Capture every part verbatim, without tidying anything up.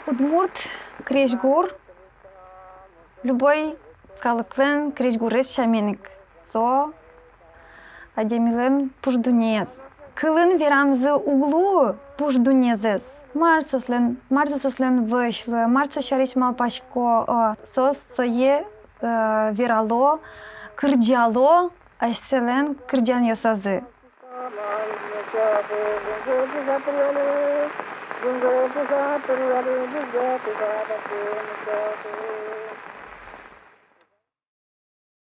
Удмурт крезьгур любой калыклэн крезьгурез сямен ик, со адямилэн пуш дуннеез. Кылын верамзы уг луы пуш дуннеезэс. Мар соослэн, мар соослэн вӧсь луэ, мар со сярысь малпасько, э, соос сое, э, верало, кырӟало асьсэлэн кырӟанъёсазы.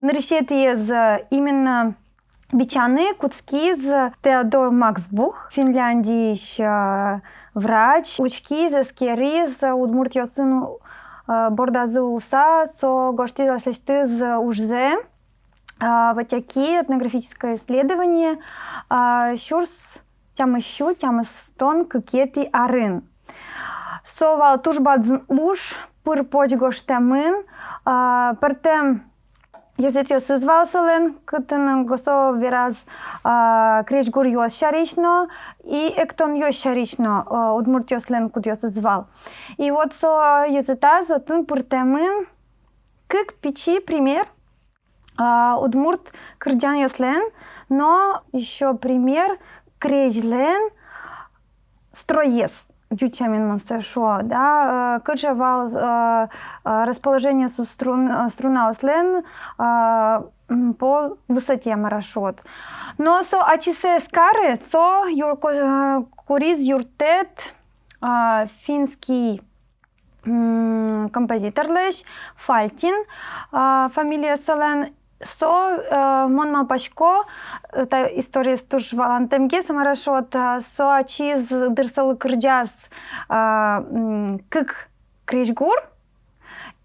Нырысетӥез, э, именно бичаны кутскиз Теодор Макс Бух, Финляндиысь, э, врач, учкиз, эскериз, э, удмуртъёсын, э, бордазы улса, со гожтӥз аслэсьтыз, э, ужзэ, э, «Вотяки», этнографическое исследование, э, сюрс тямыссю тямыстон кыкетӥ арын. Со вал туж бадӟым уж, пыр-поч гожтэмын, а, пӧртэм ёзэтъёсыз вал солэн, кытын со вераз, а, крезьгуръёс сярысь но и эктонъёс сярысь но, а, удмуртъёслэн кудъёсыз вал. И вот со ёзэтаз отын пыртэмын кык пичи пример, а, удмурт кырӟанъёслэн, но ещё пример крезьлэн строез. Ӟуч сямен мон сое шуо, да, э, кыӵе вал, э, э, расположение со струн-, э, струнаослэн, э, м, по высоте, мар-а шуод. Но со ачиз ӧз кары, со юр-, ко-, э, куриз юрттэт, э, финский м, композиторлэсь, Фальтин, а, фамилия солэн. Со, э, мон малпасько, э, та историез туж валантэмгес, мар-а шуод, а, со ачиз дыр солы кырӟаз, а, м, кык крезьгур,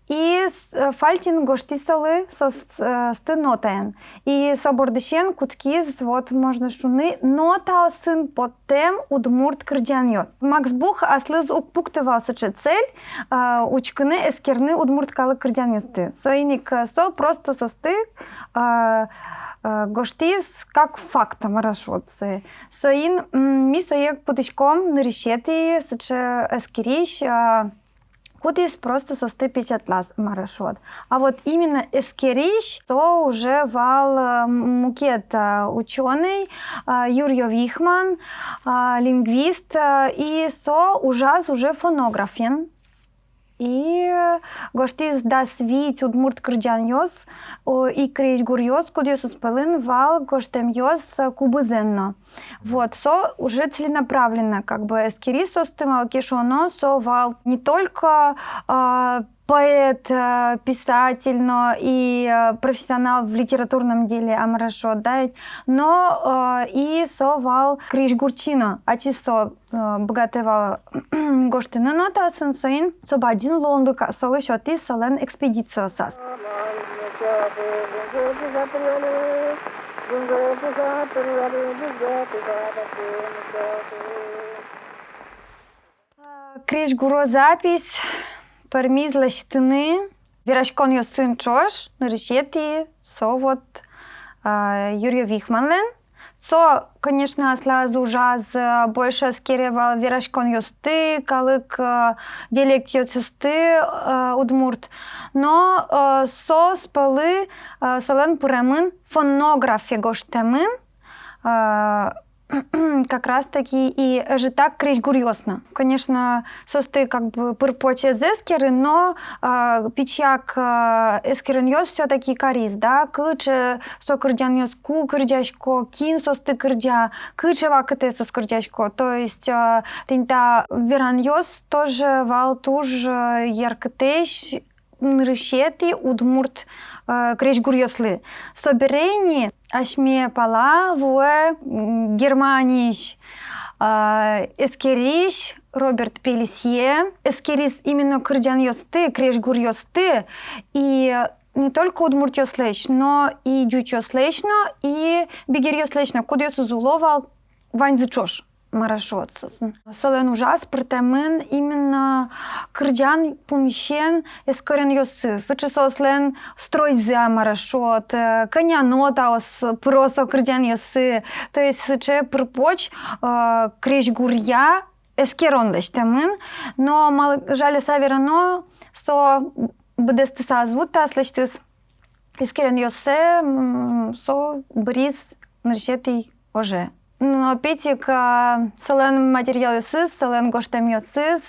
и с-, э, Фальтин гожтӥз солы соос-, э, соосты нотаен. И со бордысен кутскиз, вот, можно шуыны, нотаосын пот- тэм удмурт кырӟанъёс. Макс Бух аслыз уг пукты вал сыӵе цель, а, учкыны, эскерыны удмурт калык кырӟанъёсты. Соин ик, а, со просто соосты, а, а, гожтӥз как факт, мар-а шуод сое. Соин, м, ми сое кутӥськом нырысетӥ сыӵе эскерись, а, кудӥз просто соосты печатлаз, мар-а шуод. А вот именно эскерись, со уже вал, э, м-, мукет, э, учёный, э, Юрьё Вихман, э, лингвист, э, и со ужаз уже фонографен. И, э, гожтӥз дас вить удмурт кырӟанъёс, о, и крезьгуръёс, кудъёсыз пӧлын вал гожтэмъёс, э, кубызэн но. Вот, со уже целенаправленно, как бы, эскериз соосты, малы ке шуоно, со вал не только, а, поэт, а, писатель, но и, а, профессионал в литературном деле, а, мар-а шуод, да, но, а, и со вал крезьгурчи но, ачиз со, а, быгатэ вал гожтыны нотаосын, соин со бадӟым луонлык солы сётӥз солэн экспедициосаз. Крезьгуро запись пӧрмиз лэсьтыны вераськонъёсын ӵош, нырысетӥ со вот, а, Юрьё Вихманлэн. Со, конечно, аслаз ужаз, э, больше эскере вал вераськонъёсты, калык, э, диалектъёсты, э, удмурт. Но, э, соос пӧлы, э, солэн пыремын фонографе гожтэмын, э, как раз-таки и ӧжытак крезьгуръёс но. Конечно, соосты как бы пыр-поч ӧз эскеры, но, а, пичияк, а, эскеронъёс всё-таки кариз, да, кыӵе со кырӟанъёс, ку кырӟасько, кин соосты кырӟа, кыӵе вакытэ соос кырӟасько. То есть, а, тӥни та веранъёс тоже вал туж, а, яркытэсь нырысетӥ удмурт, э, крезьгуръёслы. Собере ини асьме пала вуэ, м, Германиысь, э, эскерись Роберт Пелисье, эскериз именно кырӟанъёсты, крезьгуръёсты, и не только удмуртъёслэсь, но и ӟучъёслэсь но, и бигеръёслэсь но, кудъёсыз уло вал ваньзы ӵош, мар-а шуод, соосын. Солэн ужаз пыртэмын именно кырӟан пумысен эскеронъёсыз. Сыӵе соослэн стройзы-а, мар-а шуод, э, кӧня нотаос пыро со кырӟанъёсы. То есть сыӵе пыр-поч, э, крезьгуръя эскерон лэсьтэмын. Но мал-, жаляса верано, со быдэстыса ӧз вутты аслэсьтыз эскеронъёссэ, м, со быриз нырысетӥ оже. Но опять-таки, а, солэн материалъёсыз, солэн гожтэмъёсыз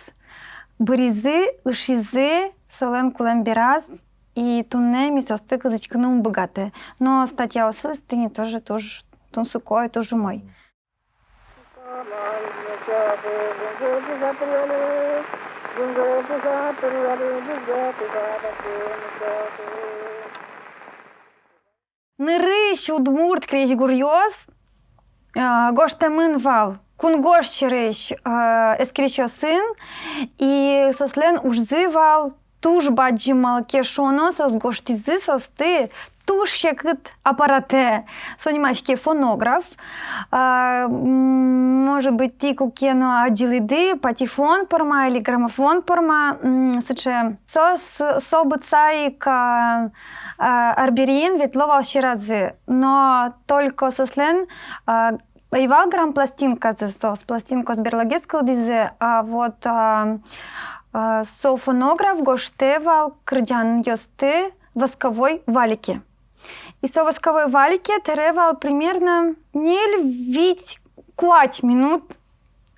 быризы, ышизы солэн кулэм бераз, и туннэ ми соосты кылзӥськыны ум быгатэ. Но статьяосыз тӥни тоже туж тунсыко, туж умой. Нырысь удмурт крезьгуръёс, а, гожтэмын вал кунгож сьӧрысь, а, эскерисьёсын, и соослэн ужзы вал туж бадӟым, малы ке шуоно, соос гожтӥзы соосты туж секыт аппаратэ. Со нимаське фонограф. А, м, может быть, тӥ куке но адӟылӥды, патефон порма или граммофон порма, м, сыӵе. Соос, со быдӟа ик, а, а, арбериен ветло вал сьӧразы. Но только соослэн, а, ӧй вал грампластинказы, соос пластинкаос берлогес кылдӥзы, а вот, а, а, со фонограф гожтэ вал кырӟанъёсты восковой валике. И со восковой валике тэре вал примерно ньыль-вить-куать минут,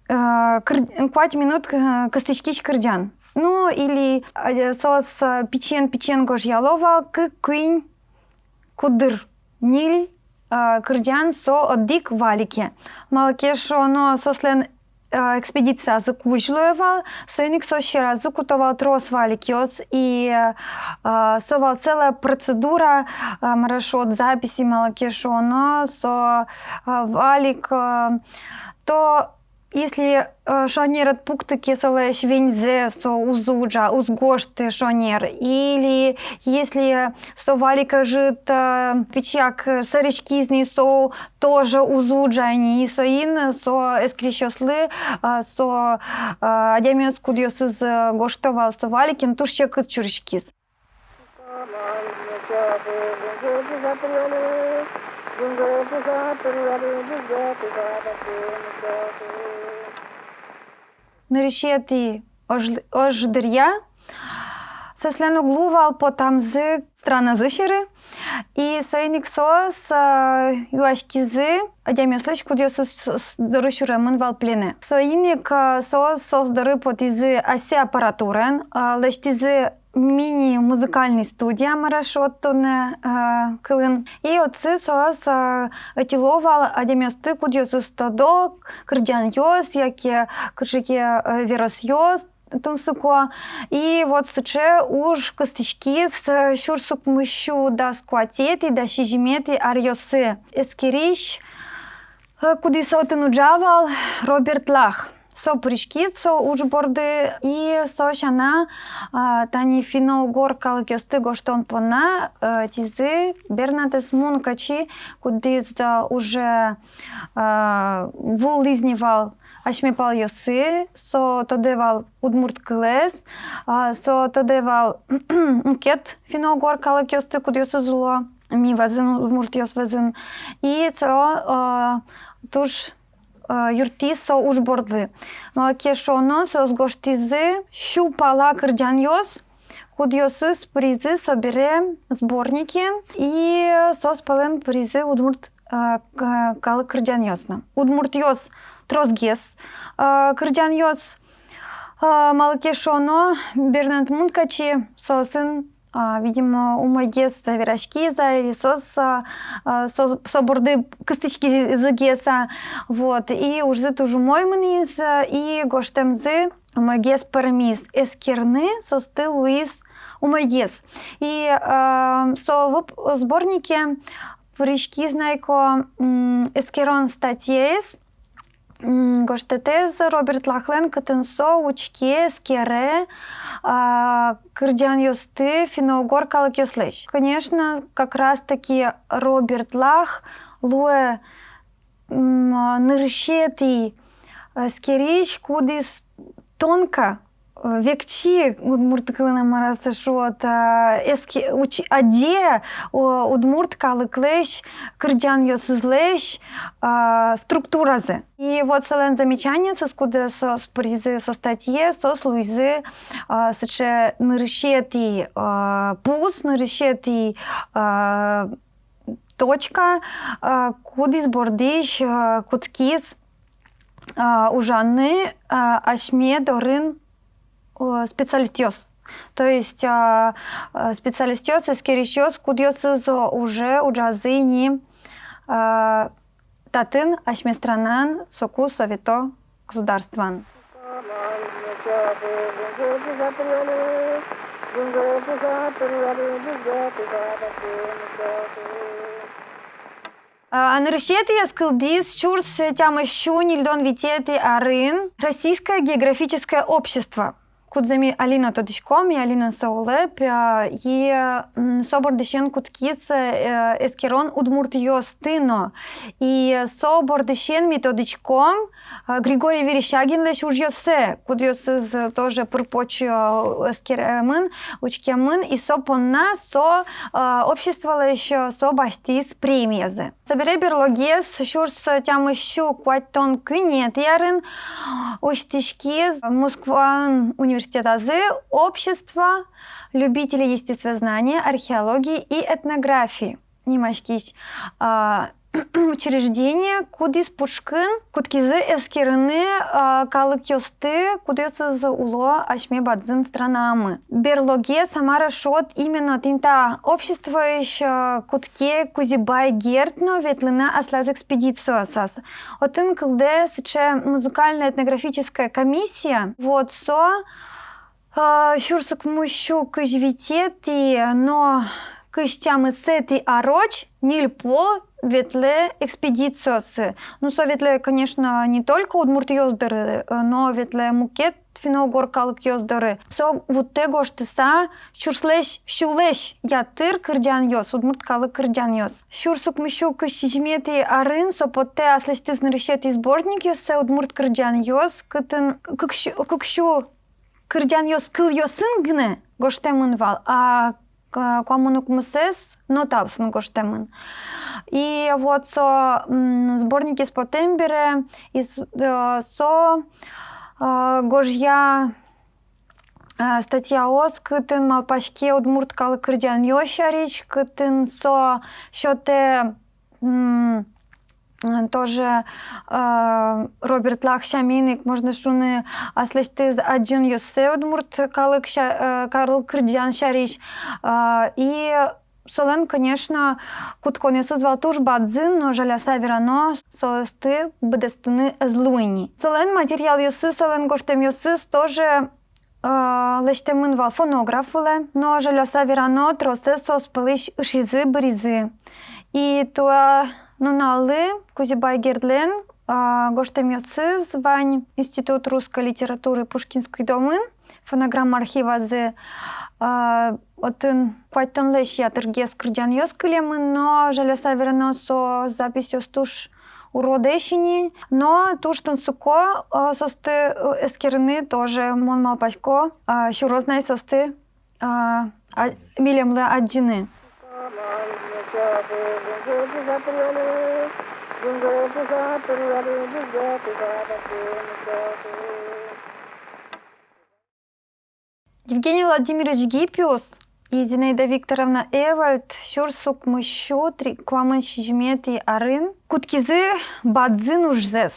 а, кыр-, куать минут, а, кыстӥськись кырӟан. Ну, или, а, соос, а, пичиен-пичиен гожъяло вал кык-куинь кудыр, ньыль, а, кырӟан со одӥг валике. Малы ке шуоно, соослэн, а, экспедициязы кузь луэ вал, соин ик соос сьӧразы куто вал трос валикъёс, и, а, со вал целая процедура, а, мар-а шуод, записи, малы ке шуоно, со, а, валик, а, то если, э, шонер ӧд пукты ке солэсь веньзэ, со уз ужа, уз гожты шонер. Или если со валик ӧжыт, э, пичияк, э, сӧриськиз ни, со тоже уз ужа ни. И соин со эскерисьёслы, э, со, э, адямиос, кудъёсыз, э, гожто вал со валикен, туж секыт сюриськиз. Нырысетӥ ож-, ож дыръя соослэн уг луы вал потэмзы страназы сьӧры, и соин ик соос, а, юаськизы адямиослэсь, кудъёсыз с-, с-, доры сюремын вал пленэ. Соин ик, а, соос, соос доры потӥзы асьсэ аппаратураен, а, лэсьтӥзы мини-музыкальный студия, мар-а шуод туннэ, а, кылын. И отчы соос, а, ӧтьыло вал адямиосты, кудъёсыз тодо кырӟанъёс яке кыӵе ке, э, веросъёс тунсыко. И вот сыӵе уж кыстӥськиз, э, сюрс укмыссю дас куатетӥ, дас сизьыметӥ аръёсы. Эскерись, э, кудӥз отын ужа вал, Роберт Лах. Со пыриськиз со уж борды, и со сяна, а, тани финно-угор калыкъёсты гожтон понна, э, ӧтизы Бернатес Мункачи, кудӥз, а, уже, а, вуылӥз ни вал асьме палъёсы, со тодэ вал удмурт кылэз, а, со тодэ вал мукет финно-угор калыкъёсты, кудъёсыз уло ми вӧзын, удмуртъёс вӧзын. И со, а, туж, а, юрттӥз со уж борды. Малы ке шуоно, соос гожтӥзы сю пала кырӟанъёс, кудъёсыз пыризы собере сборнике, и соос пӧлын пыризы удмурт а, к-, калык кырӟанъёс но. Удмуртъёс тросгес, а, кырӟанъёс, а, малы ке шуоно, Бернат Мункачи соосын, а, видимо, умойгес вераськиз-а, или соос, а, а, со, со борды кыстӥськизы-гес-а, вот, и ужзы туж умой мынӥз, а, и гожтэмзы умойгес пӧрмиз, эскерыны соосты луиз умойгес. И, а, со вып-, сборнике пыриськиз на ик, м, эскерон статьяез, м, гожтэтэз Роберт Лахлэн, кытын со учке, эскере, а, кырӟанъёсты финно-угор калыкъёслэсь. Конечно, как раз-таки Роберт Лах луэ, м, нырысетӥ эскерись, кудӥз тонко, э, векчи, удмурт кылын мар-а со шуод, а, эске-, уч-, адӟе, о, удмурт калыклэсь кырӟанъёсызлэсь, а, структуразэ. И вот солэн замечаниосыз, кудӥз соос пыризы со статьяе, соос луизы, а, сыӵе нырысетӥ, а, пус, нырысетӥ, а, точка, а, кудӥз бордысь, а, кутскиз, а, ужаны, а, асьме дорын, а, специалистъёс. То есть, а, а, специалистъёс, эскерисьёс, кудъёсыз уже ужазы ини, а, татын, асьме странаын, соку Совето государствоын. А, нырысетӥез кылдӥз сюрс тямыссю ньыльдон витетӥ арын Российское географическое общество. Кудзэ ми али но тодӥськом, и али но со улэп, а, и, м, со бордысен кутскиз, э, эскерон удмуртъёсты но. И со бордысен ми тодӥськом, а, Григорий Верещагинлэсь ужъёссэ, кудъёсыз тоже пыр-поч, а, эскеремын, учкемын, и со понна со, а, обществолэсь, а, со басьтӥз премиязэ. Собере берлогес сюрс тямыссю куатьтон куинетӥ арын усьтӥськиз Москваын университетазы Общество любителей естествознания, археологии и этнографии нимаськись, а, учреждение, кудӥз пушкын кутскизы эскерыны, а, калыкъёсты, кудъёсыз уло асьме бадӟым странаямы. Берлогес, а мар-а шуод, именно тӥни та обществоысь, а, кутске Кузебай Герд но ветлыны аслаз экспедициосаз. Отын кылдэ сыӵе музыкально-этнографическая комиссия. Вот со, а, сюрс укмыссю кызь витетӥ но кызь тямысэтӥ арозь ньыль пол ветлэ экспедициосы. Ну, со ветлэ, конечно, не только удмуртъёс доры, э, но ветлэ мукет финно-угор калыкъёс доры. Со вуттэ гожтыса сюрслэсь сюлэсь ятыр кырӟанъёс, удмурт калык кырӟанъёс. Сюрс укмыссю кызь сизьыметӥ арын со поттэ аслэсьтыз нырысетӥ сборникъёссэ, удмурт кырӟанъёс, кытын кык сю, кык сю кырӟанъёс кылъёсын гинэ гожтэмын вал, а к-, куамын укмысэз нотаосын гожтэмын. И вот со, м, сборникез потэм бере, и с-, э, со, э, гожъя, э, статьяос, кытын малпаське удмурт калык кырӟанъёс сярысь, кытын со сётэ, м, тоже, э, Роберт Лах сямен ик, можно шуыны, аслэсьтыз адӟонъёссэ удмурт калык ся-, э, калык кырӟан сярысь. Э, и солэн, конечно, кутсконъёсыз вал туж бадӟым, но, жаляса верано, соосты быдэстыны ӧз луы ни. Солэн материалъёсыз, солэн гожтэмъёсыз тоже, э, лэсьтэмын вал фонограф вылэ, но, жаляса верано, тросэз соос пӧлысь ышизы, быризы. И туэ нуналлы Кузебай Гердлэн, э, гожтэмъёсыз вань Институт русской литературы Пушкинской домын, фонограмма архивазы, э, отын куатьтонлэсь ятыргес кырӟанъёс кылемын, но, жаляса верано, со записьёс туж уродэсь ини, но туж тунсыко, э, соосты, э, эскерыны тоже, мон малпасько, э, сюроз на ай соосты, э, а, милемлы адӟыны. Евгений Владимирович Гиппиус и Зинаида Викторовна Эвальд сюрс укмыссю три-, куамын сизьыметӥ арын кутскизы бадӟым ужзэс.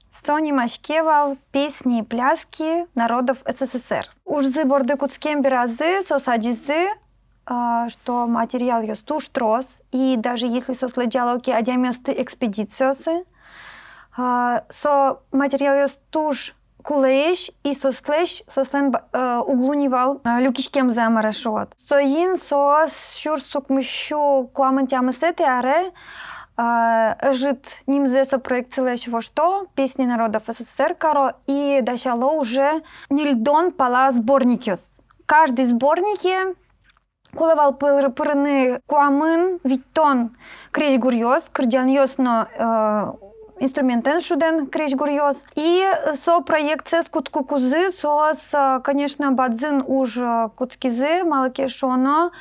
Со нимаське вал «Песни и пляски народов С С С Р». Ужзы борды кутскем беразы соос адӟизы, а, что материалъёс туж трос, и даже если соос лыдъяло ке адямиосты экспедициосы, а, со материалъёс туж кулэесь, и соослэсь, соослэн ба-, э, уг луы ни вал, а, люкиськемзы, мар-а шуод. Соин соос сюрс укмыссю куамын тямысэтӥ аре, а, ӧжыт нимзэ со проектсылэсь вошто, «Песни народов С С С Р» каро, и дасяло уже ньыльдон пала сборникъёс. Каждый сборнике кулэ вал пыр-, пырыны куамын-витьтон крезьгуръёс, кырӟанъёс но, э, инструментэн шудэн крезьгуръёс. И со проектсэс кутскыкузы соос, э, конечно, бадӟым уж, э, кутскизы, малы ке шуоно,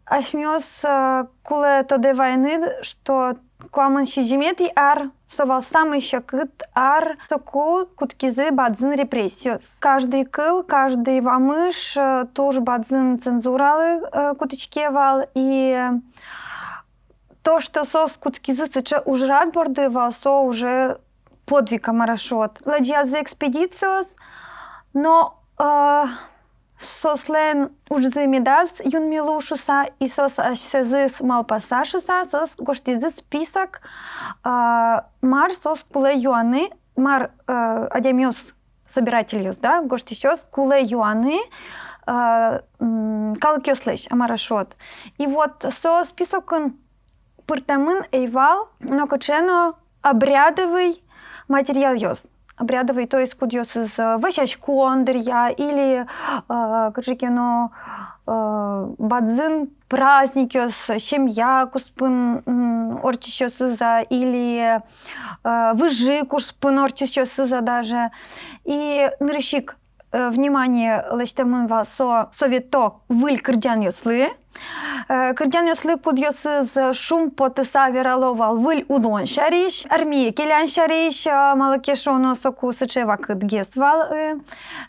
асьмеос, э, кулэ тодэ вайыны, что куамын сизьыметӥ ар со вал самый секыт ар, соку кутскизы бадӟым репрессиос. Каждый кыл, каждый вамыш, э, туж бадӟым цензуралы, э, кутӥське вал, и то, что соос кутскизы сыӵе ужрад борды вал, со уже подвиг, мар-а шуод. Лыдъязы экспедициос, но, э, соослэн ужзы медаз юнме луы шуыса, и соос асьсэзэс малпаса шуыса, соос гожтӥзы список, а, мар соос кулэ юаны, мар, э, адямиос, собирательёс, да, гожтӥсьёс кулэ юаны, э, м, калыкъёслэсь, мар-а шуод. И вот со списокын пыртэмын ӧй вал нокыӵе но обрядовый материалъёс. Обрядовый, то есть кудъёсыз, э, вӧсяськон дыръя или, э, кыӵе ке но, э, бадӟым праздникъёс, семья куспын, м, ортчисьёсыз-а, или, э, выжы куспын ортчисьёсыз-а даже. И нырысь ик э, внимание лэсьтэмын вал со совето выль кырӟанъёслы. Э, кырӟанъёслы, кудъёсыз шумпотыса верало вал выль улон сярысь, армие келян сярысь, э, малы ке шуоно соку сыӵе вакытгес вал, э,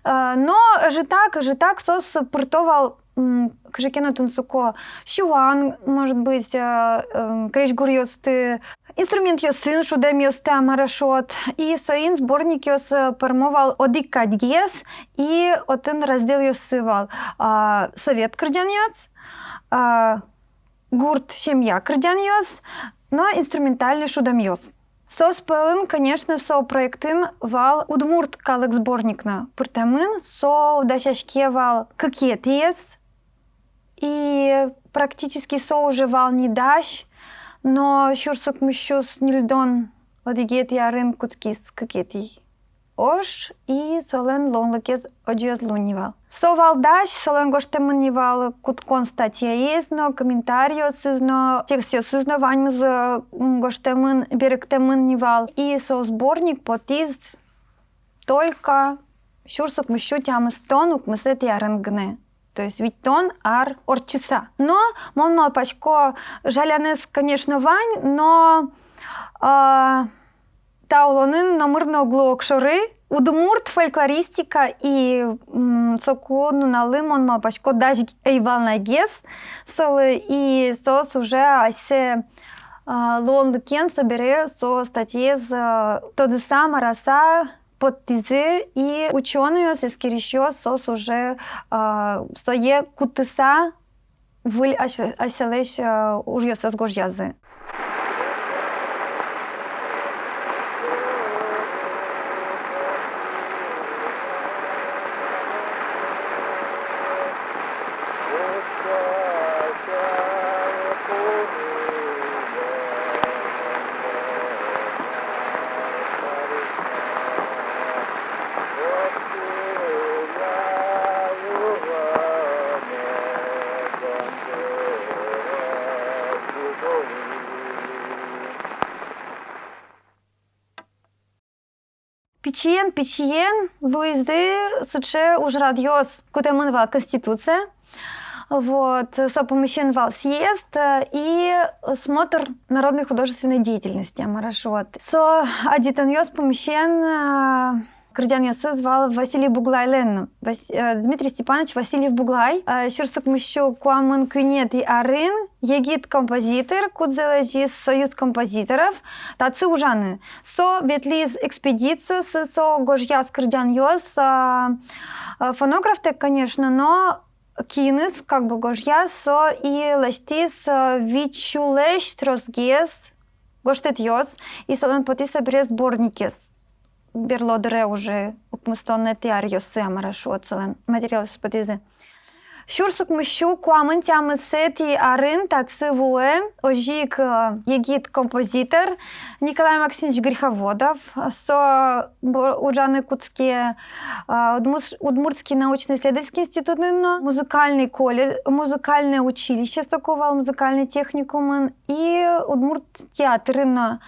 э, но ӧжытак, ӧжытак соос пырто вал, м, кыӵе ке но тунсыко сюан, может быть, э, э, крезьгуръёсты, инструментъёсын шудэмъёсты, мар-а шуод. И соин сборникъёс, э, пӧрмо вал одӥг кадьгес, и отын разделъёссы вал, а, совет кырӟанъёс, а, гурт семья кырӟанъёс но инструментальной шудэмъёс. Соос пӧлын, конечно, со проектын вал удмурт калык сборник но пыртэмын, со дасяське вал кыкетӥез, и практически со уже вал ни дась, но сюрс укмыссю ньыльдон одӥгетӥ арын кутскиз кыкетӥ ож, и солэн луонлыкез одӥгез луы ни вал. Со вал дась, солэн гожтэмын ни вал кутскон статьяез но, комментариосыз но, текстъёсыз но, ваньмыз, м, гожтэмын, берыктэмын ни вал. И со сборник потӥз только сюрс укмыссю тямыстон укмысэтӥ арын гинэ. То есть витьтон ар ортчыса. Но мон малпасько, жалянэз, конечно, вань, но, а, та улонын номыр но уг луы огшоры. Удмурт фольклористика и, м, соку нуналлы, мон малпасько, дась ӧй вал на гес солы, и соос уже асьсэ, а, луонлыкен собере со статьяез, а, тодыса, мараса, поттӥзы, и учёнойёс, эскерисьёс, соос уже, а, сое кутыса выль ась-, асьсэлэсь, а, ужъёссэс гожъязы. Пичиен-пичиен луизы сыӵе ужрадъёс. Кутэмын вал Конституция, вот, со пумысен вал съезд, э, и смотр народной художественной деятельности, мар-а шуод. Со адӟытонъёс пумысен, э, Кырӟанъёсыз вал Василий Буглайлэн, Вас-, э, Дмитрий Степанович Васильев-Буглай, э, сюрс укмыссю куамын куинетӥ арын егит композитор, кудзэ лэзиз Союз композиторов, татчы ужаны. Со ветлӥз экспедициосы, со гожъяз кырӟанъёс, а, а, фонографтэк, конечно, но киныз, как бы, гожъяз, со и лэсьтӥз, а, вить сюлэсь тросгес гожтэтъёс, и солэн потӥз собере сборникез. Берло дыре уже, укмыстонэтӥ аръёсы, а мар-а шуод, солэн материалъёсыз потӥзы. Сюрс укмыссю куамын тямысэтӥ арын татчы вуэ озьы ик, э, егит композитор Николай Максимович Греховодов. Со бо-, ужаны кутске, э, Удмурт-, Удмуртский научно-исследовательский институтын но, музыкальный колледж, музыкальное училище соку вал, музыкальный техникумын, и удмурт театрын но.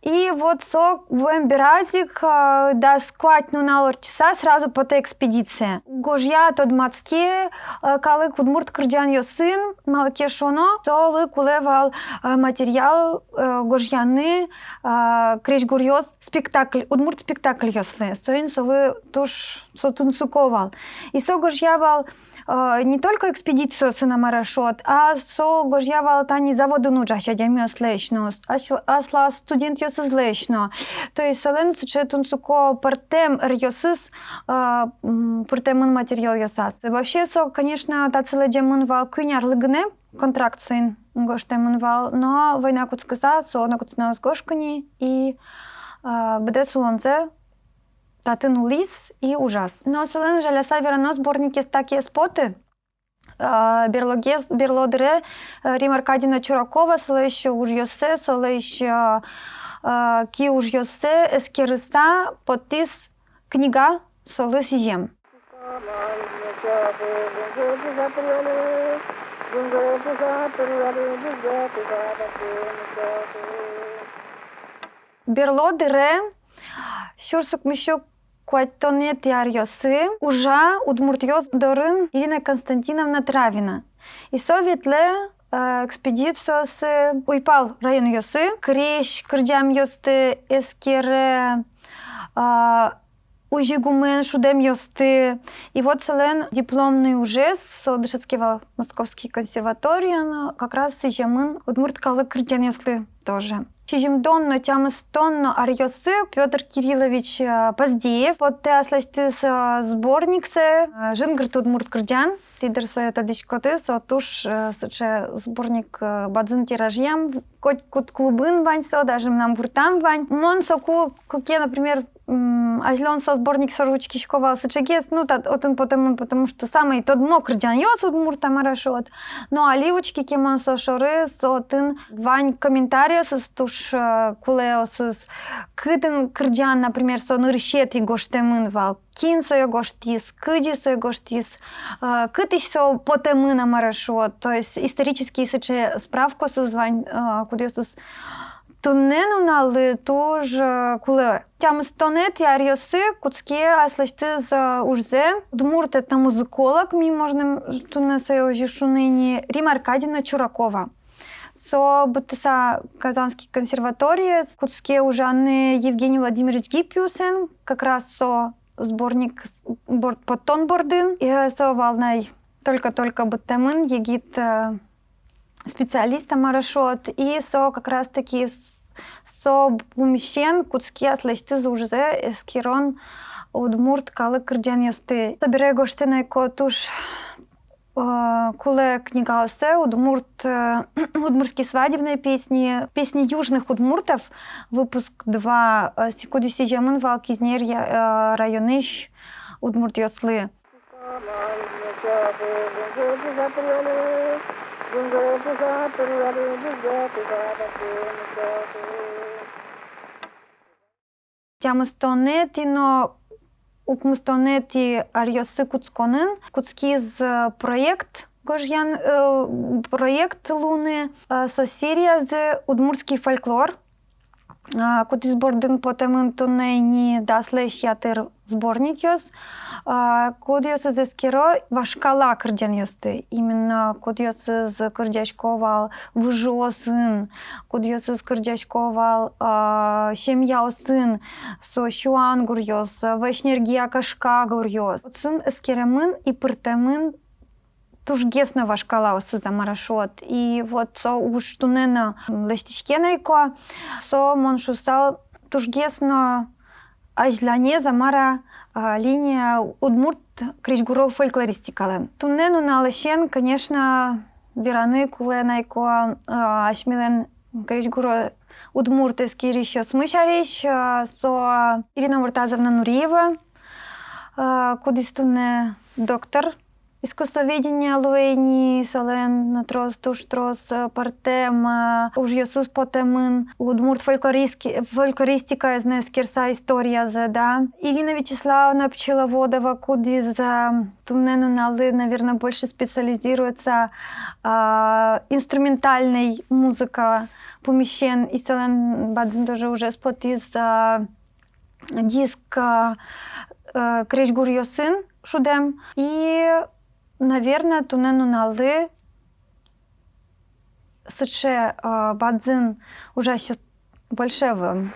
И вот со вуэм бераз ик, а, дас куать нунал ортчыса сразу потэ экспедицие. Гожъя, тодматске, а, калык удмурт кырӟанъёсын, малы ке шуоно, солы кулэ вал, а, материал, а, гожъяны, а, крезьгуръёс, спектакль, удмурт спектакльёслы. Соин солы туж со тунсыко вал. И со гожъя вал, э, не только экспедициосын, а мар-а шуод, а со гожъя вал тани заводын ужась адямиослэсь но, ас-, аслаз студентъёсызлэсь но. То есть солэн сыӵе тунсыко пӧртэм ӧръёсыз, э, м, пыртэмын материалъёсаз. Вообще со, конечно, татчы лэземын вал куинь арлы гинэ, контракт соин гожтэмын вал, но война кутскыса со нокытчы но ӧз кошкы ни, и, э, быдэс улонзэ татын улӥз и ужаз. Но солэн, жаляса верано, сборникез таки ӧз поты. А, берлогес, берло дыре, э, Римма Аркадьевна Чуракова солэсь ужъёссэ, солэсь, э, э, киужъёссэ эскерыса поттӥз книга, солы сӥзем. Берло дыре, сюрс укмыссю куатьтонэтӥ аръёсы, ужа удмуртъёс дорын Ирина Константиновна Травина. И со ветлэ, э, экспедициосы уйпал районъёсы, крезь кырӟамъёсты эскере, э, узьыгумен шудэмъёсты. И вот солэн дипломный ужез, со дышетске вал Московский консерваториын, как раз сӥземын удмурт калык кырӟанъёслы тоже. Сизьымдон но тямыстон но аръёсы Пётр Кириллович, э, Поздеев поттэ аслэсьтыз, э, сборниксэ, э, «Жингырт удмурт кырӟан». Тӥ дыр сое тодӥськоды, со туж, э, сыӵе сборник, э, бадӟым тиражъем, котькуд клубын вань со, даже мынам гуртам вань. Мон соку, куке, например, м, азьлон со сборник шоры учкисько вал сыӵегес, ну, та-, отын потэмын, потому что самой тодмо кырӟанъёс удмурт, а мар-а шуод. Но али учки ке мон со шоры, со отын вань комментариосыз туж, э, кулэосыз. Кытын кырӟан, например, со нырысетӥ гожтэмын вал, кин сое гожтӥз, кызьы сое гожтӥз, э, кытысь со потэмын, а мар-а шуод. То есть исторический сыӵе справкаосыз вань, э, кудъёсыз туннэ нуналлы туж, э, кулэ. Тямыстонэтӥ аръёсы кутске аслэсьтыз, э, ужзэ удмурт этномузыколог, ми можем туннэ сое озьы шуыны ини, Римма Аркадьевна Чуракова. Со быдтыса Казанский консерваториез, кутске ужаны Евгений Владимирович Гиппиусэн, как раз со сборник с-, борд-, поттон бордын. И со вал на только-только быдтэмын егит, э, специалист, а мар-а шуод, и со как раз-таки с-, со пумысен кутске аслэсьтыз ужзэ эскерон удмурт калык кырӟанъёсты. Собере гожтэ на ик туж, э, кулэ книгаоссэ, удмурт, э, удмуртские свадебные песни, песни южных удмуртов, выпуск два, э, си-, кудӥз сӥземын вал Кизнер я-, э, районысь удмуртъёслы. Тямыстонэтӥ но укмыстонэтӥ аръёсы кутсконын кутскиз, э, проект гожъян-, э, проект луыны, э, со сериязы «Удмуртский фольклор». а, кудӥз бордын потэмын туннэ ини даслэсь ятыр сборникъёс, а, кудъёсыз эскеро вашкала кырӟанъёсты, именно кудъёсыз кырӟасько вал выжыосын, кудъёсыз кырӟасько вал, а, семьяосын, со сюан гуръёс, вӧсь нергия кышка гуръёс. Отсын эскеремын и пыртэмын тужгес но вашкалаосыз, а мар-а шуод. И вот со уж туннэ но лэсьтӥське на ик, со, мон шуысал, тужгес но азьланез, а мар-а, а, линия удмурт крезьгуро фольклористикалэн. Туннэ нуналысен, конечно, вераны кулэ на ик, а, асьмелэн крезьгуро удмурт эскерисьёсмы сярысь, а, со Ирина Муртазовна Нуриева, а, кудӥз туннэ доктор искусствоведения луэ ини, солэн но трос, туж трос, э, пӧртэм, э, ужъёсыз потэмын удмурт фольклористки-, фольклористикаез но эскерыса, историязэ, да. Ирина Вячеславовна Пчеловодова, кудӥз, э, туннэ нуналлы, наверно, больше специализируется, а, инструментальной музыка пумысен, и солэн бадӟым тоже ужез потӥз, а, диск, а, э, крезьгуръёсын шудэм. И, наверно, туннэ нуналлы сыӵе, а, бадӟым ужасьёс больше ӧвӧл.